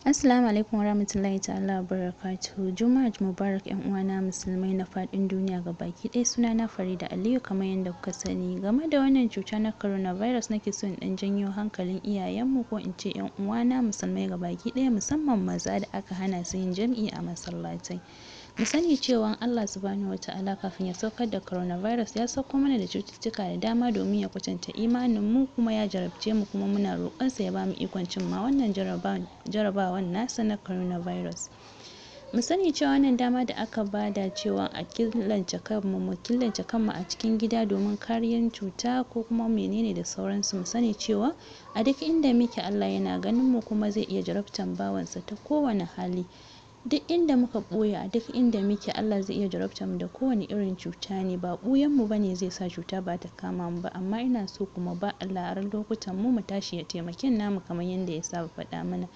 Assalamu alaikum warahmatullahi ta'ala wabarakatuhu. Juma'a Mubarak, 'yan uwana musulmai na faɗin duniya gabaki ɗaya. Sunana Farida Aliyu kamar yadda kuka sani. Game da wannan cuta na coronavirus, nake so in ɗan janyo hankalin iyayenmu, ko in ce 'yan uwana musulmai gabaki ɗaya, musamman maza da aka hana su yin jam'i a masallatai. Mu sani cewa Allah Subhanahu wata'ala, kafin ya saukar da coronavirus, ya sauko mana da cututtuka da dama domin ya kwatanta imanin mu, kuma ya jarabce mu, kuma muna roƙonsa ya bamu ikon cimma wannan jarabawan nasa na coronavirus. Mu sani cewa wannan dama da aka bada cewa a killace kanmu, mu killace kanmu a cikin gida domin kariyan cuta ko kuma menene da sauransu, mu sani cewa a duk inda muke Allah yana ganin mu, kuma zai iya jarabtan bawansa ta kowane hali. Duk inda muka ɓoye, a duk inda muke, Allah zai iya jarabtar mu da kowane irin cuta ne. Ba ɓuyan mu bane zai sa cuta ba ta kama mu ba, amma ina so kuma ba Allah aron lokutan mu, mu tashi ya taimake namu kamar yadda ya saba faɗa mana.